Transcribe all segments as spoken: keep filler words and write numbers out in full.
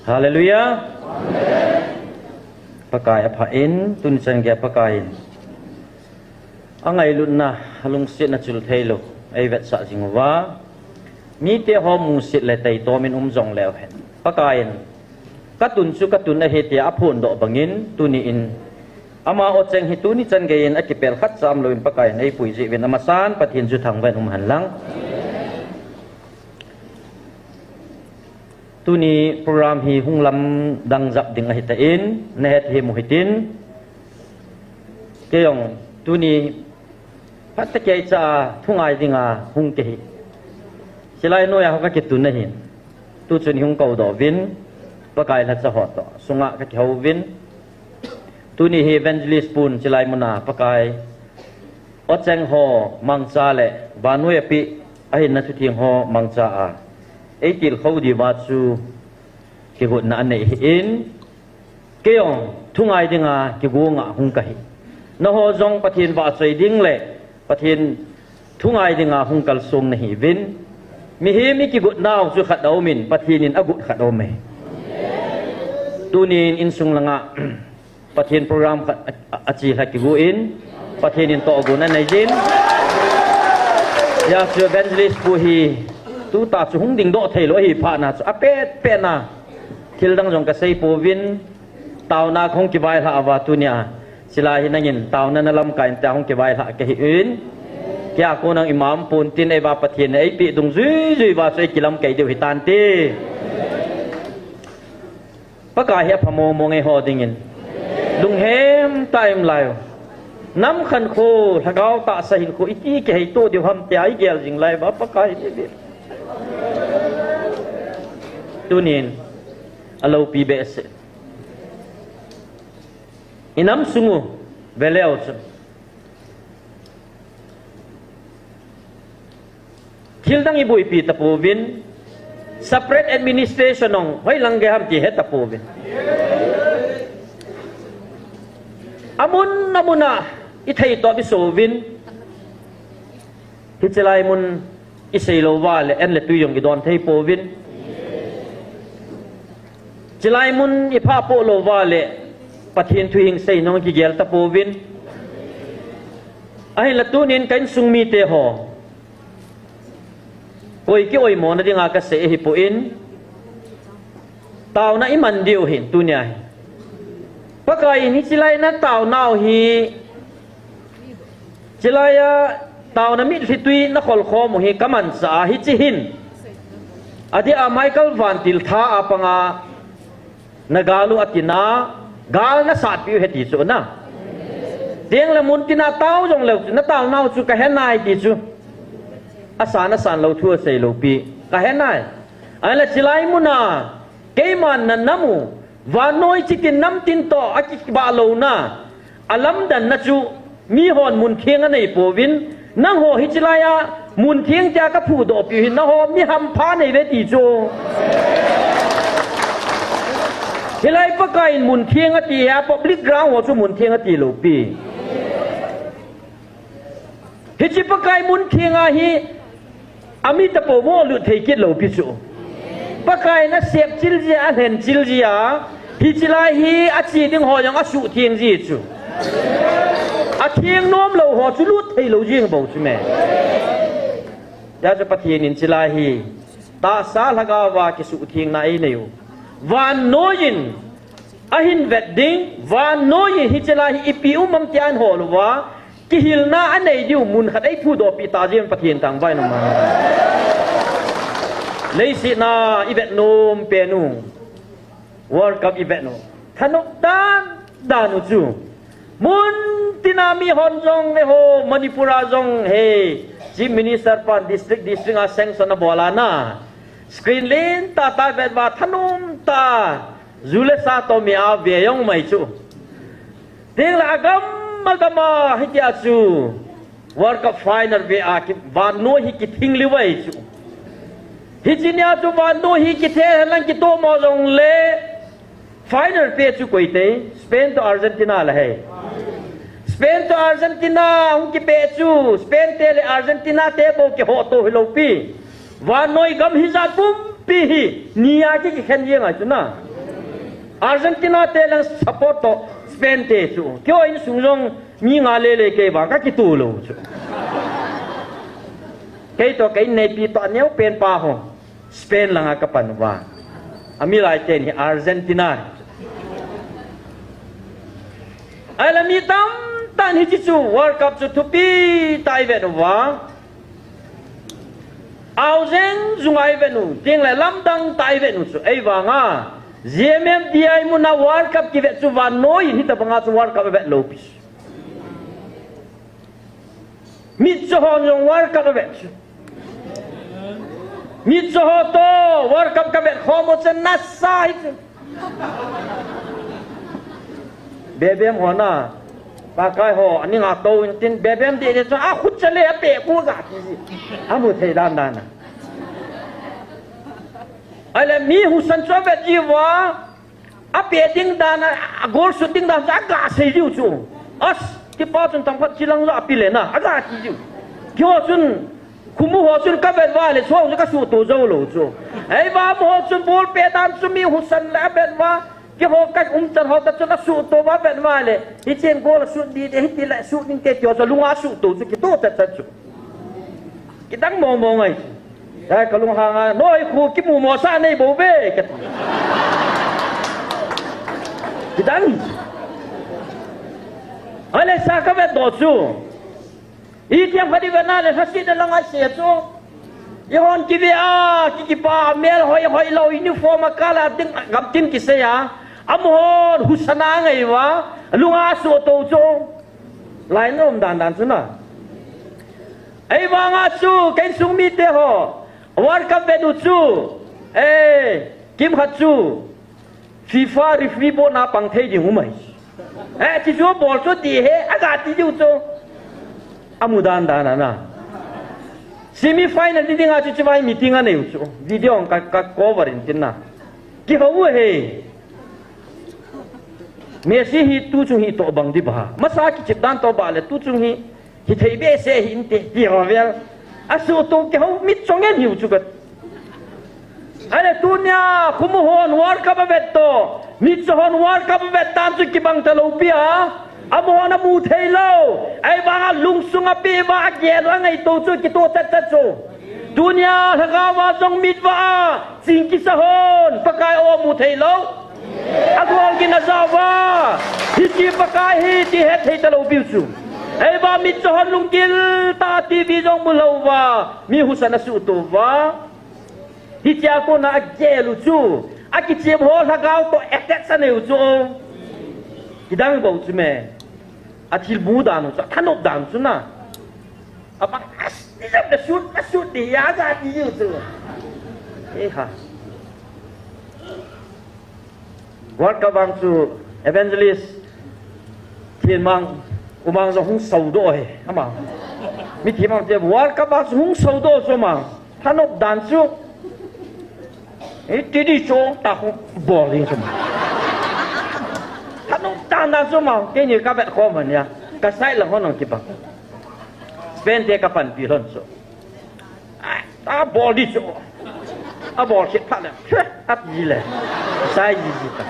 Hallelujah. Pakai apha in, tuni chan geiya Pakai in angailutna, alungsetna chul theilou eivetsah jing uva, mite ho musit le taitomin um jongleu hen, Pakai in katun chu katun ahi tia aphondoh bangin, tuni in ama awcheng hi tuni chan geiyin akipel khatcha umlouvin Pakai in eipui jeh uvin amasan Pathen chu thangvah in um hen lang. Tuni program hi hung lamdang jep ding ahitan, nahet hih u hitin. Keijong tuni phat tah keicha thungai dinga hung kahi. Chilai noiya ho kakitun ahin. Tuchun hung koudoh uvin, Pakai lhacha ho toh sunga kakihou uvin. Tuni hi Evangelist pun chilai muna Pakai awcheng ho mangcha le vannoi a pi ahinna thutheng ho mangcha a eitilkhou diuva chu kigotna anei ahin, keijong thungai dinga kigonga hung kahi. Nangho jong Pathen vahchoi ding le Pathen thungai dinga hung kalsong nahiuvin. Mihem ikigotnau chu khat aumin, Pathen in agot khat aume. Tunin insung langa Pathen program khat a, a, achelha kigon, Pathen in tohgon anei jin. Hijeh chun Evangelist pu hi tuta chu hung dingdoh theilou ahi phatna chu apet petna thildang jong kasei pouvin, taona kahung kivailhah uva tunia chilai hi nangin taona nalamkai in tia hung kivailhah kahiuvin. Keija kon nang ima umpontin eiva Pathen in eipeh dungjuijui uva chu eikilamkai diu hitante. Pakai hi apha mongmong eiho dingin. Lunghem tah a um laiyu. Nam khankho, lhagao tahsa hinkho iti kiheitoh diu ham tia igel jing laiuva Pakai hi ve. Tunin aloupi behseh. Inam sung u veleu chun thildang iboipi tapouvin, separate administration jong hoilang gei ham ti hetapouvin. Amun amuna ithei toh isouvin, hiche lai mun isei lou uva le an le tui jong idon thei pouvin. Chilai mun iphah poh lou uva le Pathen thu hingsei jong kigel tapouvin. Ahinla tunin ka insung mite ho koi kioimona dinga kasei ahipon, taona iman diu ahin tunia hi. Pakai in hiche lai nataonau hi, chilai a taona mitlhi tui nakholkhom u hi kamanchah a hiche hin, adeh a Michael vantil tha a panga nagal u atina, gal nasatpeh u ahi ti chu na. Tengle mun tina tao jongleu chu nataonau chu kahenai ti chu asan asan lou thu asei loupi kahenai. Ahinla chilai muna keiman nanam u vannoi chitin namtin toh akibah louna alamdanna chu mihon muntheng anei pouvin, nangho hiche lai a muntheng tia kaphudohpiu hi nangho mi hampha neiuve ti chu. Hilai Pakai in muntheng ati a public ground ho chu muntheng ati loupi. Hiche Pakai muntheng a hi ami tapou mo lut thei kit loupi chu. Pakai in asepchil jia, alhenchil jia, hiche lai hi ache ding ho jong asuhtheng ji chu. Atheng nomlou ho chu lut theilou jeng bou chu me. Hijeh chun Pathen in chilai hi tahsa lhagaova kisuhthengna eineiu, vannoi in ahin vet ding, vannoi in hiche lai hi ipi um am tia ahin hol uva, kihilna anei diu mun khat eiphudohpeh tah jeh in Pathen thangvah in um hen. Leiset a ivet nom pen u World Cup ivet u, thanop dan dan u chu, mun tina mihon jong eiho Manipur a jong hi Chief Minister pan district district a sanction abol a na, screen lentah tah a ivet uva thanom tah a, ju le sa toh mi a ve jong mai chu. Tengle agam agam a hitia chu World Cup final ve a ki, vannoi hi kithing liu ahi chu. Hiche nia chu vannoi hi kithe henlang kitohmo jongle final pe chu koi tei, Spain toh Argentina la hi. Spain toh Argentina hung kipe chu Spain te le Argentina te bou kihoto hilou pi. Vannoi gam hijat pumpi hi nia ki, kikhen jeng ahi chu na. Argentina te lang support to Spain te chu. Keiho insung jong mi nga lele kei vang kakitoh lou chu. Kei to kei neipi to aneo pen pa ho. Spain langa kapan uva. Amilai ten hi Argentina. Ahile mi tamtah in hiche chu World Cup chu thupi tah in ivet uva. Aujeng jung a ivet u, tin le lamdang tah in ivet u chu. Ahivanga, G M M D I muna World Cup kivet chu vannoi in hitabanga chu World Cup avet lou pi chu. Mitcho hon jong World Cup avet chu. Mitcho ho to World Cup kavet khom u chu nasa hi chu. Bebem ho na, Pakai ho, aning a tou in tin, Bebem di ni chu, a khut chale, a pe ku ga ti ji. Amu thei dan dan a. Ahile mi husan chu avet ji uva, a pe ding dan a, a goal shoot ding dan chu, aga sei jiu chu. As, kipa chun tam khat chilang jo a pi le na, aga ti jiu. Keiho chun, Khumu ho chun kavet uva le, suang chu kasuhto jou lou chu. Ahivang amaho chun ball pe dan chu mi husan le avet uva. Keiho ka umchan ho ta chun asuhto uva avet uva le. Hichen goal asut di de, hiti le sut ding te ti ho chu lunga asuhto chu kitoh chat chat chu. Kidang mo mo ngai. Ai kalung hanga, noi khu kimu mo sa nei bou ve, kati. Kidang. Ahile sa kavet doh chu. Itiham khat ivet na le, lhasetna langa ise chu. Ihon kive a, ki kipa, mel hoi hoi lou, uniform a kala ding, gamtin kisei a. Amahon, husan a ngai uva, lunga asuhto chu. Lai nom dan dan chu na. Ahivanga chu, ka insung mite ho, World Cup vet u chu. Eh, kimkhat chu. FIFA referee board na pang thei ding um ahi. Eh, chi chu bol chu ti he, aga ti diu chu. Amu dan dan a na. Semi final ni dinga chu chivai meeting anei u chu. Video ka, ka cover in tin na. Kihou u he. Messi hi tu chung hi toh bang di ba. Masa kichep dan toh ba le tu chung hi. Hithei behseh hinte, ti ho vel. Asuhto kihou mit chongen hiu chu vet. Ahile tunia, Khumu hon World Cup avet to. Mitcho hon World Cup avet dan chu kibang talou pi a. Amahon amu thei lou. Ahivanga lungsung a pi uva agel u angaito chu kitoh chat chat chu. Tunia, lhagao a jong mit uva a. Ching kisa hon, Pakai o amu thei lou. Agol gin aja uva. Hiche Pakai hi ti het thei talou piu chu. Eiva mitcho hon lunggil tah a T V jong mu lou uva. Mi husa na suhto uva. Hichea kona agel u chu. Akichem ho lhagao toh attach anei u chu. Kidang bou chu me. Athilmu dan u chu, athanop dan u chu na. Abang, as, ni jam na sut, na sut ni, ya ja ni yu chu. Eh ha. World Cup vang chu evangelist Thinmang, Umang jong hung sodoh e, ama. Mi Thinmang te World Cup vang chu hung sodoh chu ama. Thanop dan chu. Eh, ti di chu, ta khu bol ding chu ma. Thanop dan dan chu ma, keini ka vet khom a nia. Ka sai lang hon ang kibang. Spain te ka panpi lhon chu. Ah, ta bol di chu. Abol kit phat le. At ji le. Sai ji ji ta.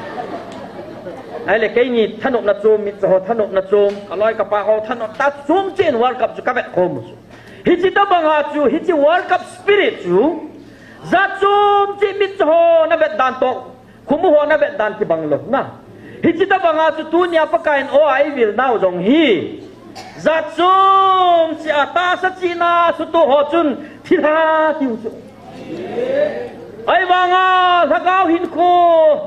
Ahile keini thanopna chom, mitcho ho thanopna chom, ka loi ka pa ho thanop ta chom chen World Cup chu ka vet khom u chu. Hiche tabanga chu, hiche World Cup spirit chu, jat chom cheh mitcho ho na vet dan toh, Khumu ho na vet dan kibang lou na. Hiche tabanga chu tunia Pakai in o a eivil nau jong hi. Jat chom cheh a tahsa chihna suhtoh ho chun thilha tiu chu. Ahivanga lhagao hinkho,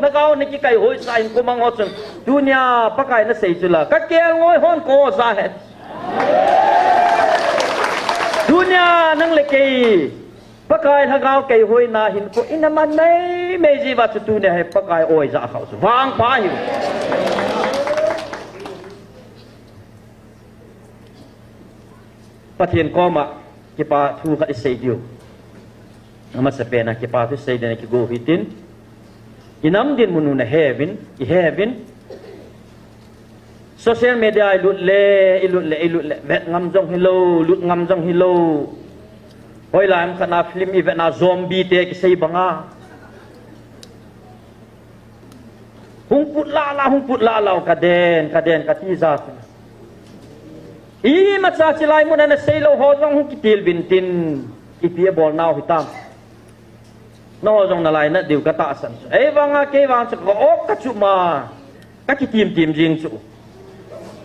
lhagao na kikaihoisa hinkho mang ho chun. Tunia Pakai na sei chu la, ka kelngoi hon ko ja he. Tunia nang le kei, Pakai lhagao keihoina hinkho ina man meimei jiuva chu tunia hi Pakai oi ja khau chu vangpha hiu. Pathen koma kipa thu khat isei diu. Amasapen a kipa thu sei ding a kigo u hitin. Inam dinmun u na he uvin, i he uvin. Social media a ilut le, ilut le, ilut le, vet ngam jong hilou, lut ngam jong hilou. Hoilai ham khat na film ivet na zombie te kisei banga. Hung put la la, hung put la la, ka den, ka den, ka ti ja chu. Imacha chilai mun a na sei lou ho jong hung kitil vin tin, ipi abol nau hitam. Nangho jong na lainat diu ka tahsan chu. Ei vang a, kei vang chu ka op ka chu ma. Ka kitim tim jing chu.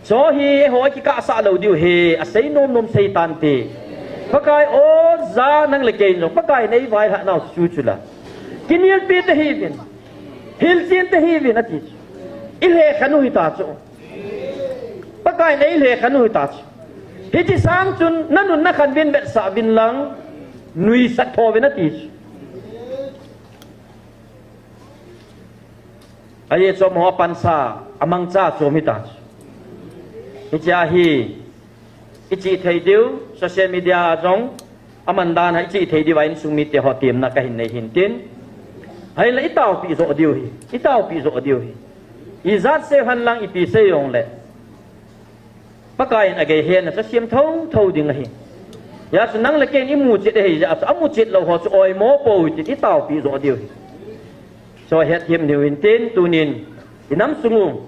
Chu hi eiho kikahsah lou diu hi, asei nom nom sei tante. Pakai o, ja nang le kei jong, Pakai nei vailhah nau chu chu la. Kinelpi ta hih uvin. Hilchen ta hih uvin ati chu. I lhekhen u hita chu. Pakai nei lhekhen u hita chu. Hichi sang chun, na nun na khan uvin vetsah uvin lang, nuisat tho uvin ati chu. Ahi chu amaho pansa, amangcha chu hita chu. Hichea hi, i chih thei diu, social media a jong, aman dan a i chih thei diu a insung mite ho temna ka hin nei hin tin. Ahinla i taopi jo diu hi, i taopi jo diu hi. Ijat sei hen lang ipi sei jong le. Pakai in agei henna chu siam tho tho ding ahi. Hijeh chun nang le kei in i muchet ahi jeh chun, amuchet lou ho chu oimo pou hitin i taopi jo diu hi. Chu hetthem diu hin tin tunin i nam sung u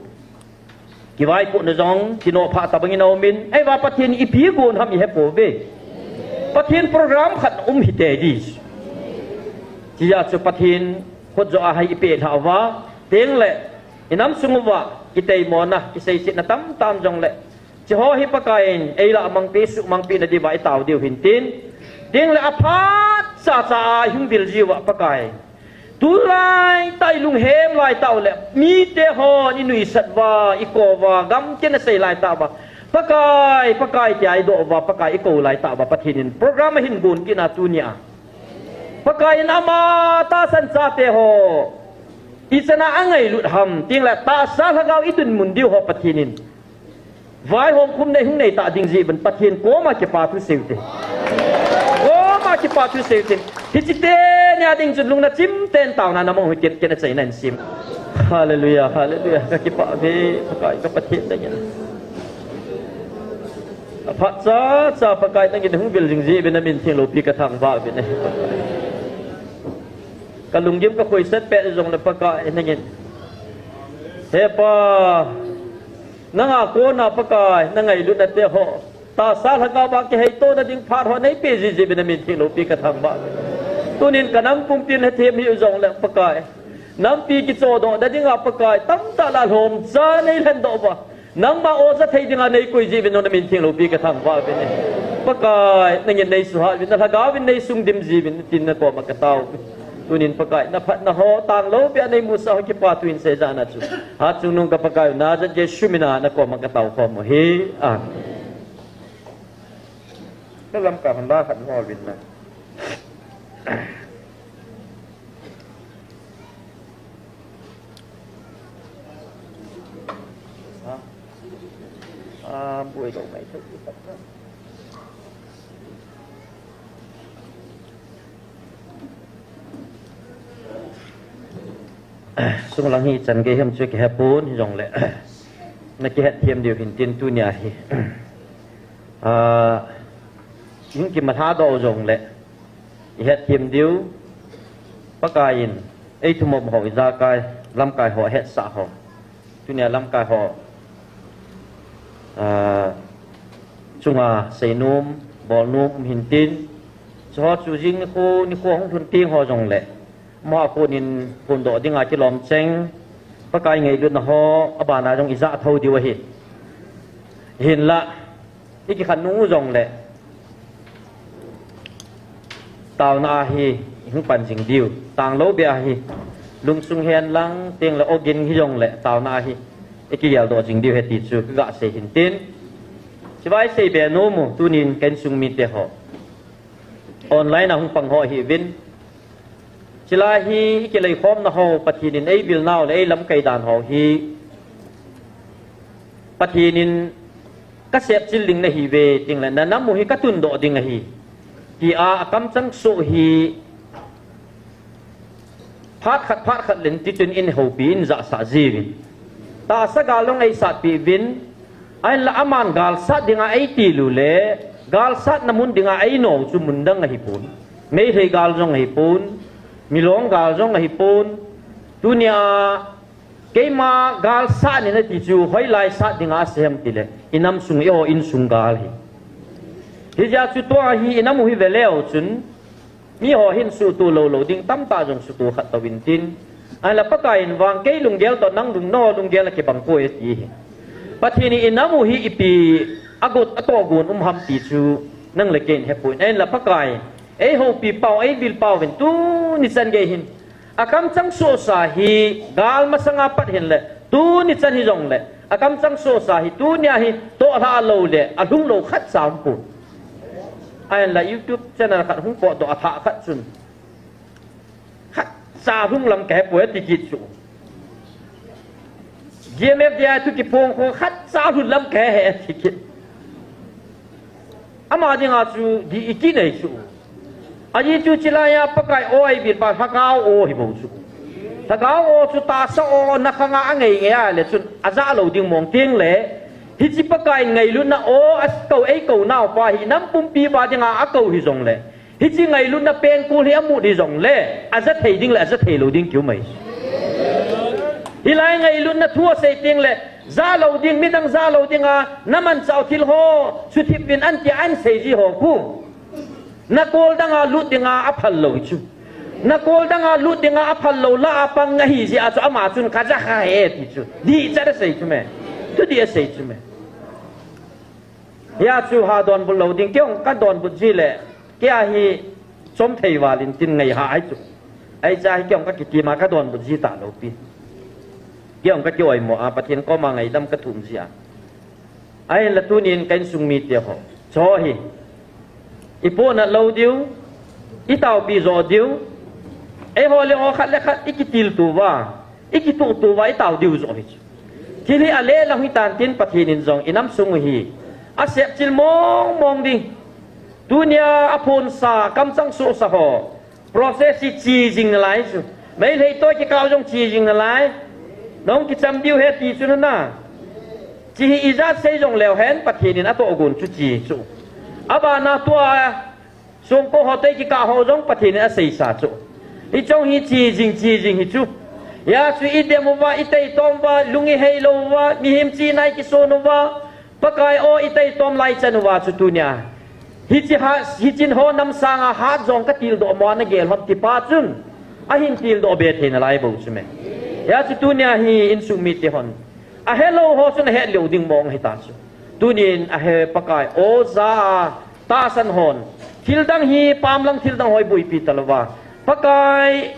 kivaipohna jong kinoh phah tabang in aum in, ahivang Pathen in ipi gon ham i he pouve. Pathen program khat um hite di. Hijeh chun Pathen khut jo a hai i peh lhah uva, teng le i nam sung uva kiteimona, kiseisetna tamtam jong le, hiche ho hi Pakai in ei lah mangpi, suhmangpi na diuva i tao diu hin tin. Teng le aphat cha cha a i hung vil jiu va Pakai. Tulai tah i lunghem lai tah u le, mite hon i nuisat uva, i kou uva, gamtin a sei lai tah uva. Pakai, Pakai tia i doh uva, Pakai i kou lai tah uva, Pathen in program ahin gon kit na tunia. Pakai in ama tahsan chate ho. Ichan a angailut ham, teng le tahsa lhagao i dinmun diu ho Pathen in. Vaihom khum nei hung nei ta ding jeh uvin Pathen koma kipa thu sei u hite. Koma kipa thu sei u hite. Hiche teni a ding chun lungna chim tah in taona na mong u hite, ken achaina in sim. Hallelujah, hallelujah. Ka kipah uve, Pakai ka Pathen dang in. Aphat cha cha Pakai nangin hung vil jing jeh uvin na min theng loupi ka thangvah uvin ahi. Ka lunggim ka khoisat pet jong le Pakai nangin. He Pa, nanga kona Pakai, na ngailutna te ho. Tahsa lhagao a kiheitona ding phat ho nei pe jiji uvin na min theng loupi ka thangvah. Tunin ka nam pumpin hetthem hih u jong le Pakai. Nampi kichodoh na dinga Pakai, tamtah lah lhomcha nei lhendoh uva. Nangma oja thei dinga nei koi jeh uvin na min theng loupi ka thangvah uvin e. Pakai, nangin nei suhat uvin, na lhagao vin nei sung dim ji uvin, tin na koma ka tao. Tunin Pakai, na phatna ho, tanglou beh a nei musah ho kipa thu in seijana chu. Hatchungnung ka Pakai u, Nazareth Jesu mina na koma ka tao khom u ahi. Amen. Ka lamkai hon la khat hol uvin lang. Ha? Ah, buai lou mai thei. Sunglang hi chan gei hem chu kihe pon hijongle. Na kihetthem diu hin tin tunia hi. Ah, hin kimalha doh jongle. I hetthem diu, Pakai in, ei thumop ho, ijakai, lamkai ho, hetsah ho. Tunia lamkai ho, ah, chunga seinom, bolnom, um hin tin. Chuho chu jing nikho, nikho hung lhun teng ho jongle. Amaho a konin phondoh dinga kilom cheng. Pakai ngailutna ho, abana jong ija thou diu ahi. Hinlah, i kikhen nung u jongle. Taona ahi, i hung pan jing diu. Tanglou beh ahi. Lungsung hen lang, teng le ogin hijongle. Taona ahi. I kigeldoh jing diu ahi ti chu, ka ga sei hin tin. Chivai sei be nom u, tunin ka insung mite ho. Online a hung pang ho ahiuvin. Chilai hi i kileikhomna ho, Pathen in ei vilnau le ei lamkai dan ho hi. Pathen in ka sepchil ding nahiuve, tin le na nam u hi ka tundoh ding ahi. Tia a kamchang soh hi. Phat khat, phat khat len tichun in houpi in jahsah jiuvin. Tahsa gal jong eisatpi uvin, ahinla aman galsat dinga eiti lou le, galsatna mun dinga eino chu mun dang ahipon. Meitei gal jong ahipon, Milong gal jong ahipon. Tunia Keima gal sat nin ati chu, hoilai sat dinga asei ham tile, inam sung, eiho insung gal hi. Hijeh chun tua hi inam u hi veleu chun, miho hin suhtuh lou lou ding tamtah jong suhtuh khat tou intin. Ahinla Pakai in vang kei lunggel toh nang lung, nangho lunggel akibang poi ati hi. Pathen in inam u hi ipi agot atohgon um ham ti chu nang le kei in hepoi. Ahinla Pakai, eihoupi pau, eivil pau vin tuni chan gei hin akamchang sohsa hi gal masanga pat hin le, tuni chan hijongle, akamchang sohsa hi tunia hi tohlhah lou le, alhung lou khatcha umpon. Ahinla YouTube channel khat hung potdoh athah khat chun, khatcha lhung lam kahepoi ati kit chu. GMFDI thu kiphong kho khatcha lhun lam kahe e ati kit. Ama dinga chu dih ikinei chu. Ajeh chu chulaiya Pakai o eivil pa lhagao o hibou chu. Lhagao o chu tahsa o nakhanga angeingei a le chun ajah lou ding mong tengle. Hiche Pakai in ngailutna o akou, eikou naupa hi inam pumpi uva dinga akou hijongle, hiche ngailutna pengkul hi amut hijongle, ajathei ding le ajathei lou ding kium ahi. Hilai ngailutna thu asei tengle, jalou ding, midang jalou dinga namanchah u thil ho suthip uvin antia aseiji ho khu. Nakol danga lut dinga aphal lou chu. Nakol danga lut dinga aphal lou lah a pang ahijeh a chu ama chun kajakha e ti chu. Dihchat asei chu me. Thudih asei chu me. Hia chu ha donbut lou ding, kei jong kadonbut ji le, kei a hi chomthei val intin ngaiha ahi chu. Ahi cha hi kei jong kakitima kadonbut ji talou pi. Kei jong kakioimo a, Pathen koma ngaidam kathum ji a. Ahinla tunin ka insung mite ho, chu hi ipohnat lou diu, itaopi jo diu, eiho le eiho khat le khat ikitilto uva, ikitohto uva, itao diu joh hi chu. Thil hi aleh lang hitan tin Pathen in jong inam sung u hi asepchil mong mong ding. Tunia aphonsa, kamchang sohsa ho, process hi che jing nalai chu. Meitei toh kikah jong che jing nalai. Nahung kicham diu ahi ti chu nana. Hiche hi ijat sei jongleu hen Pathen in atohgon chu che chu. Abana tua Songko ho toh kikah ho jong Pathen in aseisa chu. Hiche jong hi che jing, che jing hi chu. Hia chu idem uva, itaitom uva, lung ihei lou uva, mihem chihna ikison uva, Pakai o itaitom lai chan uva chu tunia, hiche ha, hiche ho nam sanga hat jong katildoh mo a nagel ham ti pa chun, ahin tildoh be thei nalai bou chu me. Hia chu tunia hi insung mite hon, ahelou ho chun ahet lou ding mong hita chu. Tunin ahe Pakai o ja a tahsan hon, thildang hi, pamlang thildang ho iboipi talouva, Pakai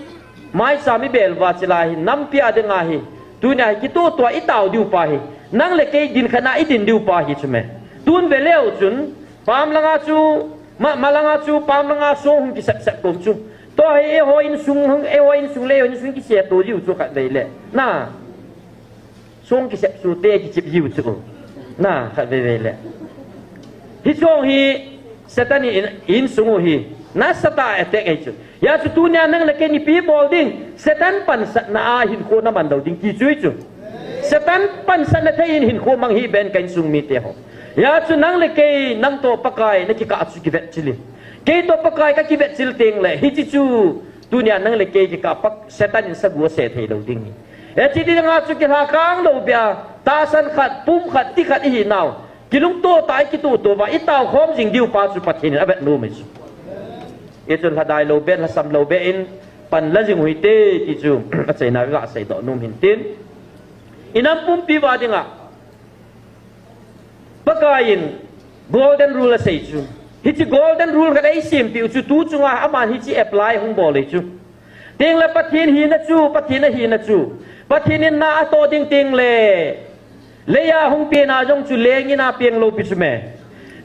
maicham ibel uva chulai hi, nampi a dinga hi, tunia hi kitohto a itao diu pa hi, nang le kei din khat na idin diu pa hi chu me. Tun veleu chun, pamlanga chu, ma, malanga chu, pamlanga song hung kisep sep kom chu. Tua hi eiho insung, eiho insung le, eiho insung kiseto jiu chu khatvei le. Na. Song kisep sute kichip jiu chu. Na, khatvei vei le. Hiche jong hi Satan in, insung u hi nasatah a attack ahi chu. Hia chu tunia nang le kei in ipi bol ding, Satan pansatna a hinkho naman lou ding ti chu ahi chu. Satan pansatna thei in hinkho mang hih ben ka insung mite ho. Hia chu nang le kei, nang toh Pakai nakikah chu kivetchil in. Kei toh Pakai kakivetchil tengle, hiche chu tunia nang le kei kikah a Satan in sagu ase thei lou ding hi. Hiche dinga chu kilhakang lou beh a, tahsan khat, pum khat, ti khat ihi nau. Kilungtoh tah a ikitohto uva, itao khom jing diu pa chu Pathen in avet nom ahi chu. Hichun lhadai lou beh, lhasam lou beh in pan la jing u hite ti chu, achaina kaga seidoh nom hin tin. Inam pumpi uva dinga Pakai in golden rule asei chu. Hiche golden rule khat eisempeh u chu tu chunga aman hiche apply hung bol ahi chu. Tengle Pathen hina chu, Pathen ahina chu, Pathen in na atoh ding tengle, leiya hung pena jong chu leng in a peng lou pi chu me.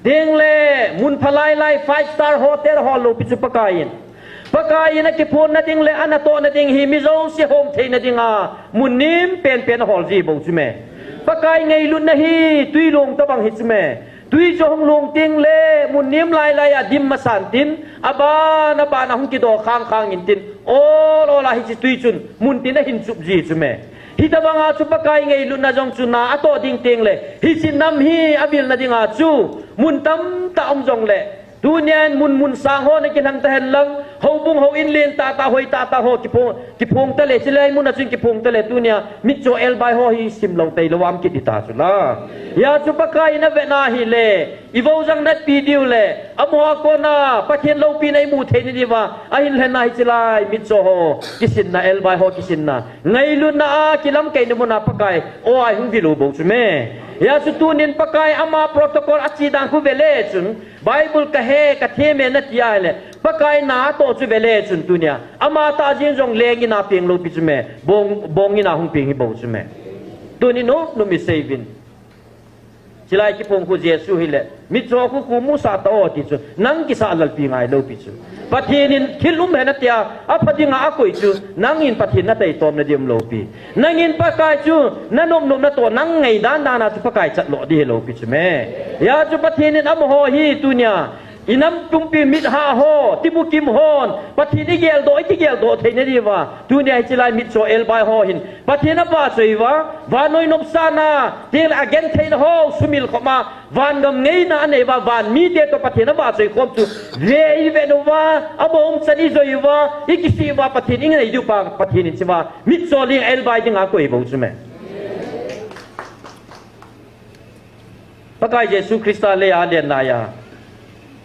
Tengle mun phalai lai five star hotel hol lou pi chu Pakai in. Pakai in akiphonna ding le anatohna ding hi mi jouse hom theina dinga mun nem penpen ahol ji bou chu me. Pakai ngailutna hi twi long tobang hi chu me. Twi chu hung long tengle mun nem lai lai a dim masan tin, aban aban a hung kido khang khang in tin, ol ol a hiche twi chun mun tin ahin chup ji chu me. Hitobanga chu Pakai ngailutna jong chu na atoh ding tengle, hiche nam hi avilna dinga chu mun tamtah um jongle, tunian mun mun sang ho nakilhang tahen lang, Houbung houin len tahtah, hoi tahtah ho kiphong, kiphong tale, chilai muna chun kiphong tale, tunia mitcho elbai ho hi simlou tailou a um kit ding ta chu la. Hia chu Pakai in avet na hile, i vou jang natpi diu le, amaho a kona Pathen loupina i mu thei na diuva, ahin lhen na hiche lai mitcho ho kisinna, elbai ho kisinna, ngailutna a kilamkaina muna Pakai o a i hung vil u bou chu me. Hia chu tunin Pakai ama protocol a chi dan khu ve le chun, Bible ka he, ka them e nati a hile, Pakai na toh chu ve le chun tunia, ama tah jeng jong leng in a peng lou pi chu me, bong, bong in a hung peng hi bou chu me. Tunin nop nop i sei uvin. Chilai kiphong khu Jesu hile, mitcho khu khu musah ta o ti chu, nang kisah lalpi ngai lou pi chu. Pathen in thil um hen atia, apha dinga akoi chu, nangin Pathen na taitom na diu um lou pi. Nangin Pakai chu, na nop nop na toh, nang ngaidan dan a chu Pakai chat lou ding hilou pi chu me. Hia chu Pathen in amaho hi tunia, i nam pumpi mitha ho, tibukim hon, Pathen i geldoh, i kigeldoh thei na diuva. Tunia hiche lai mitcho elbai ho hin, Pathen avahchoi uva, vannoi nopsahna, teng le agentheina ho sumil khop a, vangam ngeina anei uva, van mite toh Pathen avahchoi khom chu, ve i vet uva, abom chan i joi uva, i kisih uva, Pathen i ngai diu pa, Pathen in hiche uva, mitcho ling elbai dinga koi bou chu me. Pakai Jesu Christa lei a alen lai a,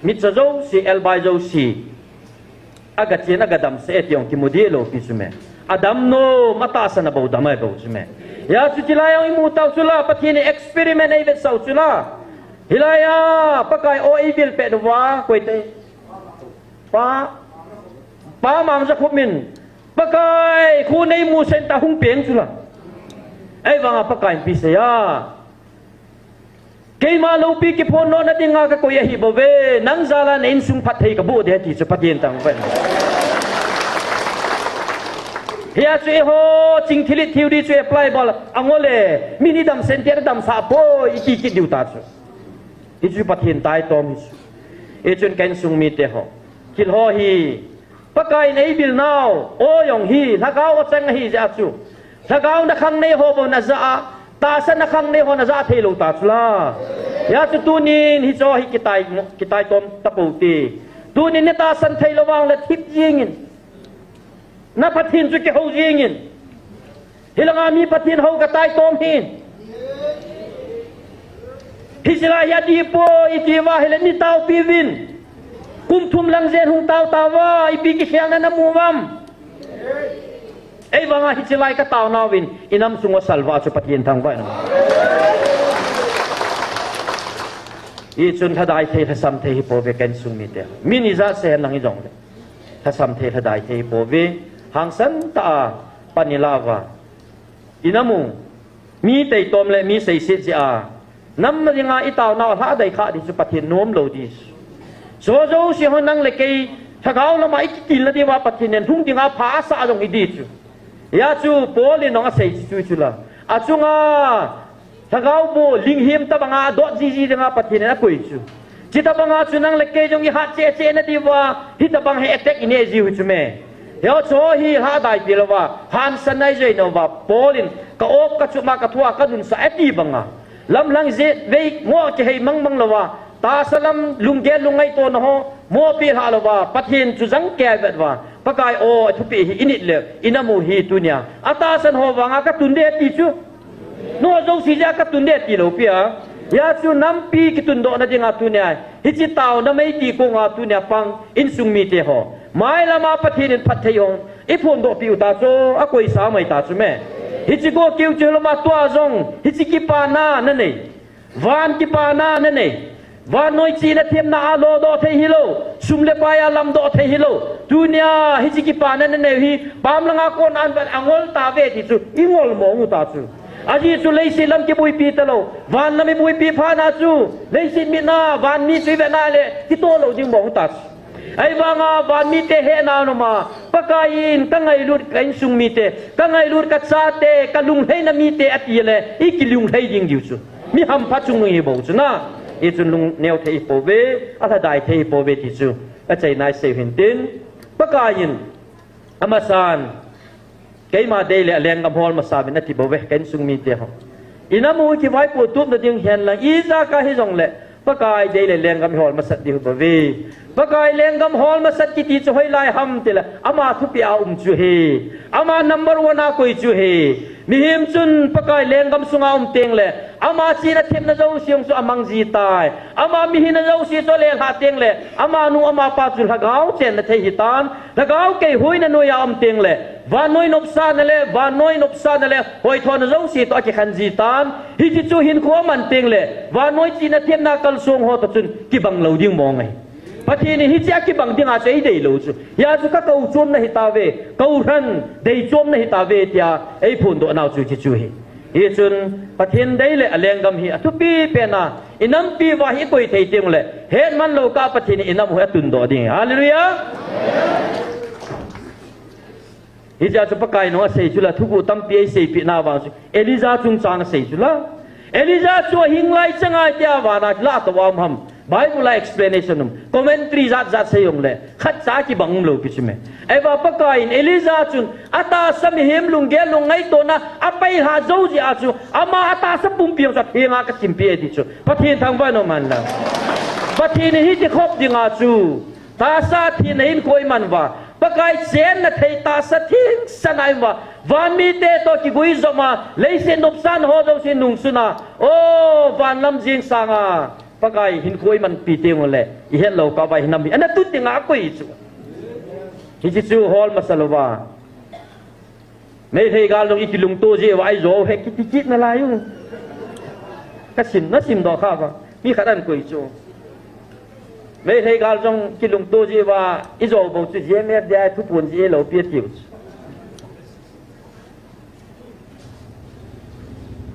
mitcho jouse, elbai jouse, aga chen, aga damsah e ti jong kimu ding lou pi chu me. Adam nom, atahsan a bou dam a bou chu me. Hia chu chilai jong i mu tau chu la, Pathen in experiment ei vetsah u chu la. Hilai a, Pakai o ei vil pet uva, koi te. Pa, Pa Mangjakhup in, Pakai, khu nei mu sen ta hung peng chu la. Ei vanga Pakai in pi sei a. Keima loupi kiphong nona dinga ka koi ahi bou ve, nang jal a na insung phatthei ka boh ding ti chu Pathen thangvah in. Hia chu eiho, ching thilhit theory chu apply bol, angol e, mi ni damsah in ti a damsah poi, i ti kit diu ta chu. Hichu Pathen taitom hi chu. Hichun ka insung mite ho, thil ho hi, Pakai in ei vil nau, o jong hi, lhagao achang ahi jeh a chu. Lhagao na khang nei ho bou na ja a, tahsa na khang nei ho na ja thei lou ta chu la. Hia chu tunin hicho hi kitai, kitaitom ta pou te. Tunin na tahsan thei lou vang le thip jing in. Na Pathen chu kihou jing in. Hilanga mi Pathen hou ka taitom hi. Hiche lai hi adih poi i ti uva hile nei taopi uvin. Kum thum lang jen hung tao tao uva, ipi kikhelna na mu uvam. Ei vanga hiche lai ka taona uvin, i nam sung uva salvah chu Pathen thangvah in. Hichun lhadai thei, lhasam thei hi pou ve ka insung mite. Mi ni ja se hen lang hi jong le. Lhasam thei, lhadai thei hi pou ve. Hangsan tah a pan i la uva. I nam u, mi taitom le mi seiset jeh a, nam na dinga i taonau lhadai kha ding chu Pathen nom lou ding. Chuho jouse ho nang le kei, lhagao lama i kitilna diuva Pathen in hung dinga pha asah jong hi ding chu. Hia chu Paul in jong asei chu chu la. Achunga, lhagao bu, linghem tabanga adot jiji dinga Pathen in akoi chu. Chutabanga chu nang le kei jong i hat cheh cheh na diuva, hitabang hi attack i nei jiu hi chu me. Hia chu hi lhadai pi louva, hansan nai joi nouva, Paul in ka op ka chup ma ka thua ka nunsah e ti banga. Lamlhang jeh vei ngoh kihei mang mang louva, tahsa lam lunggel lungngaito na ho, mopi lha louva, Pathen chu jang kei vet uva, Pakai o, thupeh hi i nit le, i nam u hi tunia. Atahsan ho vanga ka tun ding ti chu. Nangho jouse jeh a ka tun ding ti lou pi a. Hia chu nampi kitundoh na dinga tunia. Hiche taona mei ti konga tunia pang insung mite ho. Mailama Pathen in phatthei hung i phondoh piu ta chu, akoi sa mai ta chu me. Hiche go kiu chu lama tua jong, hiche kipana na nei. Van kipana na nei. Vannoi chihna themna a lodoh thei hilou. Sum le pai a lamdoh thei hilou. Tunia hiche kipana na nei hi, pam langa kon an vat angol ta ve ti chu, i ngol mong u ta chu. Ajeh chu leiset lam kibuipi talou. Van lam i buipi phat na chu, leiset mitna, van mi chu i vet na le, kitoh lou ding mong u ta chu. Ahivanga van mite hena noma, Pakai in ka ngailut ka insung mite, ka ngailut ka chate, ka lunglhaina mite ati le, i kilunglhai ding diu chu. Mi hampha chungnung hi bou chu na, hichun lungneo thei hi pou ve, alhadai thei hi pou ve ti chu, achaina i sei u hin tin, Pakai in, amasan, Keima dei le alenggam hol masa uvin ati bou ve, ka insung mite ho. I nam u kivaipoh tup na ding hen lang, ijakai hijong le, Pakai dei le lenggam hol masat ding hi bou ve. Pakai lenggam hol masat kiti chu hoilai ham tile, ama thupeh a um chu ahi. Ama number one a koi chu ahi. Mihem chun Pakai lenggam sunga um teng le, ama chihna themna jouse chu amang ji tai. Ama mihina jouse chu alelhah teng le, amanu amapa chu lhagao chenna thei ahitan. Lhagao keihuina noiya um teng le, vannoi nopsahna le, vannoi nopsahna le, hoithona jouse toh akikhen ji tan. Hiche chu hinkho aman teng le, vannoi chihna themna kalsong ho toh chun kibang lou ding mong ahi. Pathen in hiche a kibang dinga chu eidei lou chu. Hia chu ka kou chomna ahi tauve, kou lhan dei chomna ahi tauve tia eiphondoh nau chu hiche chu ahi. Hichun Pathen dei le alenggam hi athupi pen a, inampi uva hi ikoi thei teng le, hetman lou kah a Pathen in inam u hi atundoh ding ahi. Hallelujah! Hichea chu Pakai in asei chu la, thuguh tampi eiseipeh na vang chu. Elijah chungchang asei chu la. Elijah chu ahing lai chang a tia vana chu la toh a um ham. Bible a explanation um. Commentary jat jat sei jongle, khatcha kibang umlou pi chu me. Ahivang Pakai in Elijah chun atahsa mihem lunggel lungngaitona apailhah jou jeh a chu, ama atahsa pumpi jong chu athenga kasimpeh e ti chu. Pathen thangvah in um hen lang. Pathen in hiti khop dinga chu. Tahsa thina hinkho iman uva, Pakai chenna thei tahsa thingsan a iman uva, van mite toh kiguijop a, leiset nopsahna ho jouse nungsun a, o, van lam jing sanga Pakai hinkho imanpi teng uleh, ihet lou kah uva hinam hi ana tut dinga akoi chu. Hiche chu hol masa louva. Meitei gal jong ikilungto jeh uva ijou hi kiti kit nalai u. Kasim, nasim doh kha uva. Mi khat ahin koi chu. Meitei gal jong kilungto jeh uva ijou bou chu G M F D I thuphon jeh lou pi atiu chu.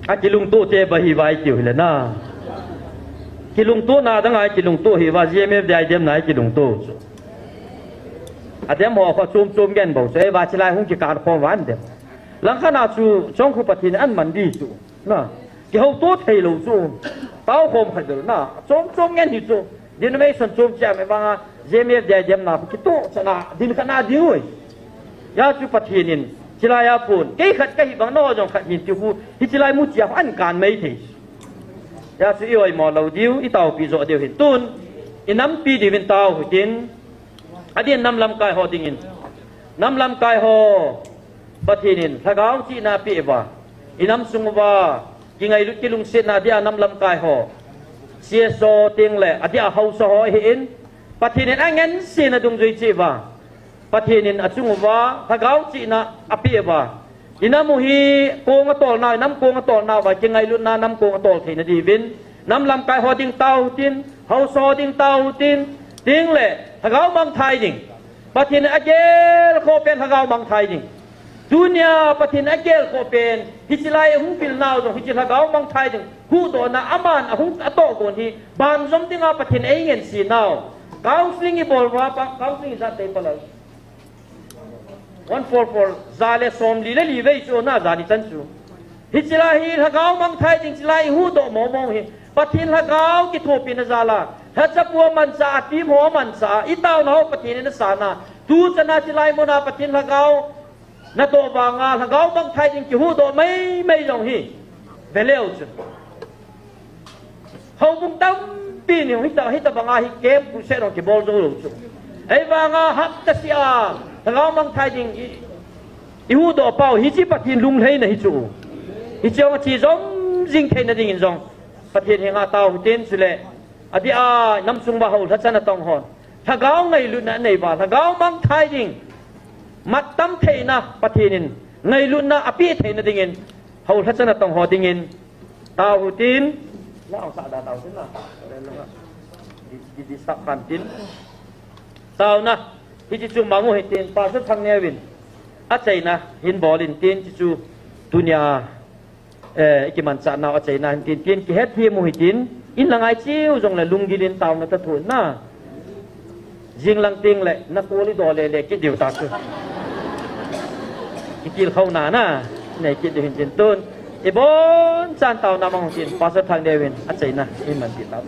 Akilungto te ba hi vai tiu hile na. Kilungto na dang a kilungto hi uva G M F D I demna a kilungto chu. Adem ho kho chom chom ngen bou chu, eiva chilai hung kikan khom uva adem. Langkhat a chu chong khu Pathen in aman di chu. Na, kihouto thei lou chu. Tao khom khat bel na, chom chom ngen hi chu. Denomination chom cheh a me vanga, G M F D I demna khu kitoh chana, din khat na di ui. Hia chu Pathen in, chilai a pon, kei khat kahi bang nao jong khat hin ti khu, hichilai mu chia khu ahin kan mai thei. Hia chu i oimo lou diu, i taopi jo diu hin tun, i nampi diuvin tao hitin, Adin nam lamkai ho dingin. Nam lamkai ho Pathen in lhagao chihna apeh uva. I nam sung uva kingailut kilungsetna adia nam lamkai ho. C S O teng le adia haosa ho ahin. Pathen in angensetna dungjui cheh uva. Pathen in achung uva lhagao chihna apeh uva. I nam u hi kong atolna, i nam kong atolna uva, kingailutna nam kong atol theina diuvin. Nam lamkai ho ding tao hitin, haosa ho ding tao hitin, teng le, lhagao mangthai ding. Pathen in agel khoh pen lhagao mangthai ding. Tunia Pathen in agel khoh pen, hichilai hung pil nau jong, hiche lhagao mangthai ding. Huhdohna aman ahung atoh gon hi, banjom dinga Pathen in eingense nau. Counseling ibol uva, pa, counseling ijat tei palal. One four four, ja le som li le li vei chu na ja ni chan chu. Hichilai hi lhagao mangthai ding chilai i huhdoh mong mong hi. Pathen lhagao kithopina jal a. Lhachapu amanchah a, team ho amanchah a. I taona ho Pathen in asana. Tuchan a chilai muna Pathen lhagao natoh vanga lhagao mangthai ding kihuhdoh mai mai jong hi. Veleu chu. Houbung tampi ni hita, hita banga hi camp crusade hong kibol jou lou chu. Ahivanga hapta sia, lhagao mangthai ding i, i huhdoh pau, hiche Pathen lunglhaina hi chu. Hiche hong ache jom jing theina dingin jong. Pathen henga tao hitin chule. Adia, nam sung uva hou lhachana tong hon. Lhagao ngailutna anei uva, lhagao mangthai ding. Mattam theina Pathen in ngailutna apeh theina dingin. Hou lhachana tong ho dingin. Tao hitin, la ang sa da tao hitin na. Di, di, di stop kan tin. Taona, hiche chu mang u hitin, Pastor Thangneo in achaina hin bol in tin, hiche chu tunia, eh, i kimanchah nau achaina hin tin, tin, kihetthem u hitin, in la ngai cheu jongle lunggil in taona ta thon na. Jing lang teng le, na kol i do le le kit diu ta chu. Kitilkhouna na, nei kit diu hin tin tun. Ibonchan taona mang u tin, Pastor Thangneo in achaina, i man ti tau.